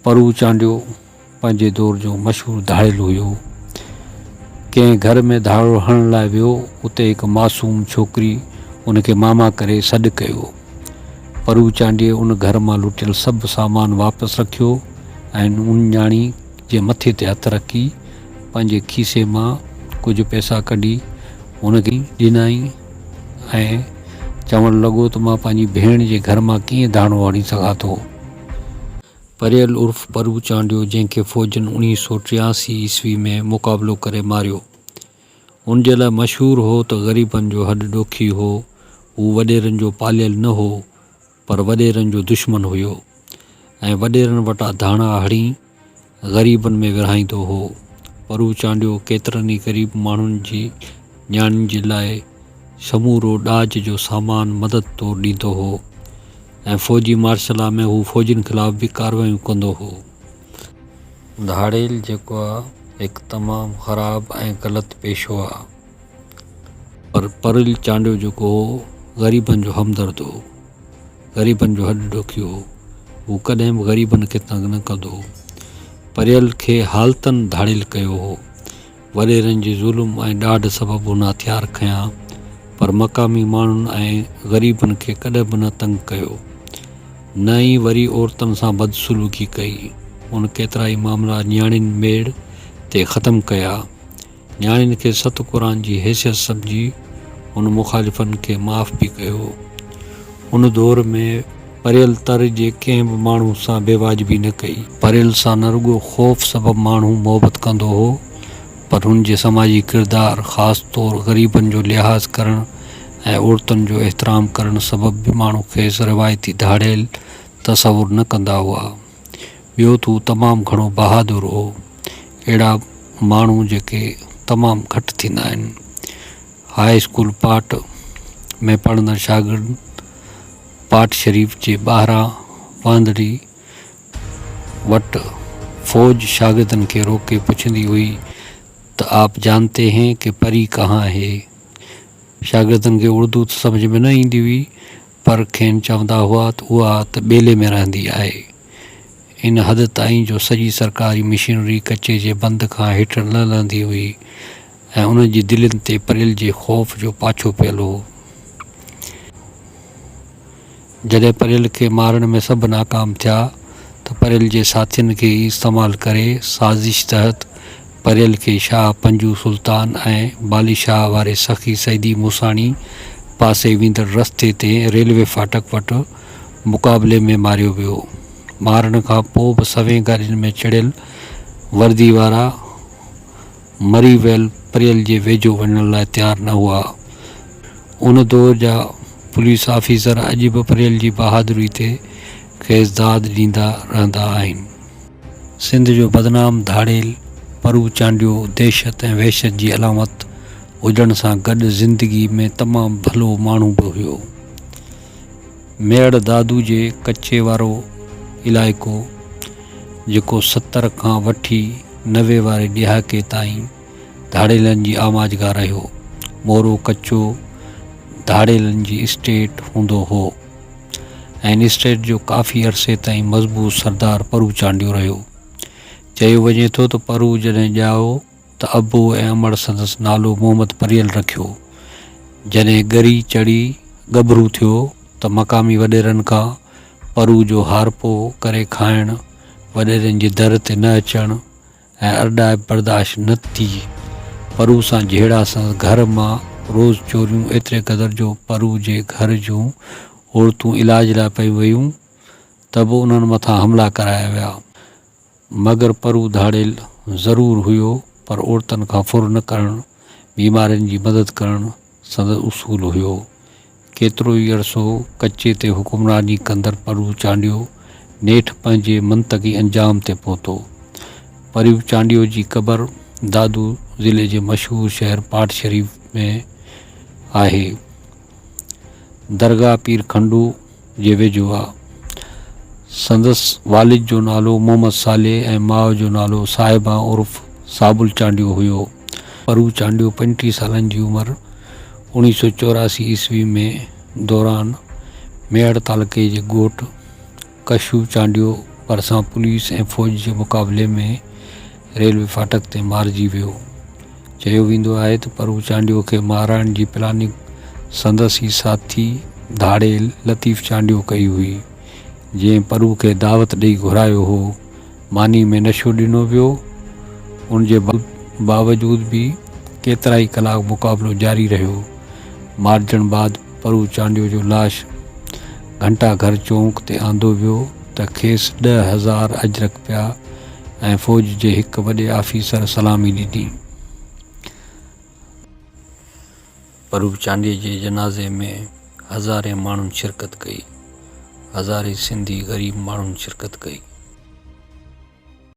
پرو چانڊيو پنهنجي دور جو مشهور ڌاڙيل هيو. ڪنهن گهر ۾ ڌاڙو هڻڻ لاء ويو، اتي هڪ معصوم ڇوڪري ان کي ماما ڪري سڏ ڪيو. پرو چانڊيي ان گهر مان لٽيل سڀ سامان واپس رکيو ۽ ان نياڻي جي مٿي تي هٿ رکي پنهنجي کيسي مان ڪجهه پئسا ڪڍي هن کي ڏنائين ۽ چوڻ لڳو ته مان پنهنجي ڀيڻ جي گهر مان ڪيئن ڌاڻو هڻي سگهان ٿو. پريل عرف پرو چانڊيو جنهن کي فوجن 1983 عيسوي ۾ مقابلو ڪري ماريو. ان جي لاء مشهور هو ته غريبن جو هڏ ڏوکي هو، هو وڏيرن جو پاليل نه هو پر وڏيرن جو دشمن هيو ۽ وڏيرن وٽان ڌاڻا هڻي غريبن ۾ ورهائيندو هو. پرو چانڊيو ڪيترن ئي غريب ماڻهن جي نياڻين جي لاء سمورو ڏاج جو سامان مدد طور ڏيندو هو ۽ فوجي مارشلا ۾ هو فوجين خلاف به ڪاروايون ڪندو هو. ڌاڙيل جيڪو آ هڪ تمام خراب ۽ غلط پيشو آ. پر پريل چانڊيو جيڪو هو غريبن جو همدرد هو. غريبن جو هڏ ڏوکي هو. هو ڪڏهن به غريبن کي تنگ نه ڪندو هو. پريل کي حالتن ڌاڙيل ڪيو هو. وڏيرن جي ظلم ۽ ڏاڍ سبب هن هٿيار کنيا، پر مقامي ماڻهن ۽ غريبن کي ڪڏهن به نه تنگ ڪيو. نه ئي وري عورتن سان بدسلوڪي ڪئي. هن ڪيترائي معاملا نياڻين ميڙ تي ختم ڪيا. نياڻين کي ست قرآن جي حيثيت سمجهي هن مخالفن کي معاف به ڪيو. ان دور ۾ پريل تر جي ڪنهن به ماڻهو سان بي واجبي نه ڪئي. پريل سان نه رڳو خوف سبب ماڻهو محبت ڪندو هو پر هن جي سماجي ڪردار خاص طور غريبن جو لحاظ ڪرڻ ۽ عورتن جو احترام ڪرڻ سبب به ماڻهو کيس روايتي ڌاڙيل تصور نه ڪندا هئا. ٻيو ته هو تمام گهڻو بهادر هو. اهڙا ماڻهو جيڪي تمام گهٽ ٿيندا آهن. هاء اسڪول پاٽ ۾ پڙهندڙ شاگرد پاٽ شريف جي ٻاهران وهندڙي وٽ فوج شاگردن کي روڪي پڇندي هئي ته آپ جانتي هين ڪه پري ڪهان هي؟ شاگردن کي اردو ته سمجهه ۾ نه ايندي هئي پر کين چوندا هئا ته اها ته ٻيلي ۾ رهندي آهي. ان حد تائين جو سڄي سرڪاري مشينري ڪچي جي بند کان هيٺ نه لهندي هئي ۽ انهن جي دلين تي پريل جي خوف جو پاڇو پيل هو. جڏهن پريل کي مارڻ ۾ سڀ ناڪام ٿيا ته پريل جي ساٿين کي ئي استعمال ڪري سازش تحت پريل کي شاهه پنجو سلطان ۽ بالي شاهه واري سخي سيدي موساڻي پاسي ويندڙ رستي تي ريلوي ڦاٽڪ وٽ مقابلي ۾ ماريو ويو. مارڻ کان پوء به سوين گاڏين ۾ چڙهيل وردي وارا مري ويل پريل جي ويجهو وڃڻ لاء تيار نه هئا. ان دور جا پوليس آفيسر اڄ به پريل جي بهادري تي کيس داد ڏيندا رهندا آهن. سنڌ جو بدنام ڌاڙيل پرو چانڊيو دهشت ۽ وحشت جي علامت هجڻ سان گڏ زندگي ۾ تمام ڀلو ماڻهو به هيو. ميهڙ دادو جي ڪچي وارو علائقو جيڪو 70 کان وٺي 90 واري ڏهاڪي تائين ڌاڙيلن جي آماجگاهه رهيو. مورو ڪچو ڌاڙيلن جي اسٽيٽ هوندو هو ۽ ان اسٽيٽ جو ڪافي عرصي تائين مضبوط سردار پرو چانڊيو رهيو. چيو وڃي ٿو ته پرو جڏهن ڄائو ته ابو ۽ امڙ سندس نالو محمد پريل رکيو. جڏهن ڳري چڙهي ڳڀرو ٿيو ته مقامي وڏيرن کان پرو جو هارپو ڪري کائڻ، وڏيرن جي در تي نه اچڻ ۽ ارڏائپ برداشت نه ٿي. پرو سان جهيڙا سندس گهر مان روز چوريون ايتري قدر جو پرو جي گهر جون عورتون علاج لاء پئي ويون ته به انهن مٿان حملا ڪرايا ويا. مگر پرو ڌاڙيل ضرور هيو پر عورتن کان ڦر نه ڪرڻ، بيمارين جي مدد ڪرڻ سندس اصول هيو. ڪيترو ئي عرصو ڪچي تي حڪمراني ڪندڙ پرو چانڊيو نيٺ پنهنجي منطقي انجام تي پهتو. پريو چانڊيو جي قبر دادو ضلعي جي مشهور شهر پاٽ شريف ۾ آهي. درگاهه پير کنڊو جي ويجهو آ. سندس والد جو نالو محمد صالح ۽ ماء جو نالو صاحبان عرف صابل چانڊيو هيو. پرو چانڊيو 35 سالن جي عمر 1984 عيسوي ۾ دوران ميهڙ تعلقي جي ڳوٺ ڪشو چانڊيو ڀرسان پوليس ۽ فوج جي مقابلي ۾ ريلوي ڦاٽڪ تي مارجي ويو. چيو ويندو آهي ته پرو چانڊيو کي مارائڻ جي پلاننگ سندس ئي ساٿي ڌاڙيل لطيف چانڊيو ڪئي هئي، جنهن پرو کي دعوت ڏئي گهرايو هو. ماني ۾ نشو ڏنو ويو، ان جي باوجود به ڪيترائي ڪلاڪ مقابلو جاري رهيو. مارجڻ بعد پرو چانڊيو جو لاش گهنٽا گهر چونڪ تي آندو ويو ته کيس 10,000 اجرڪ پيا ۽ فوج جي هڪ وڏي آفيسر سلامي ڏني. پرو چانڊيي جي جنازي ۾ هزارين ماڻهن شرڪت ڪئي. هزارين سنڌي غريب ماڻهن شرڪت ڪئي.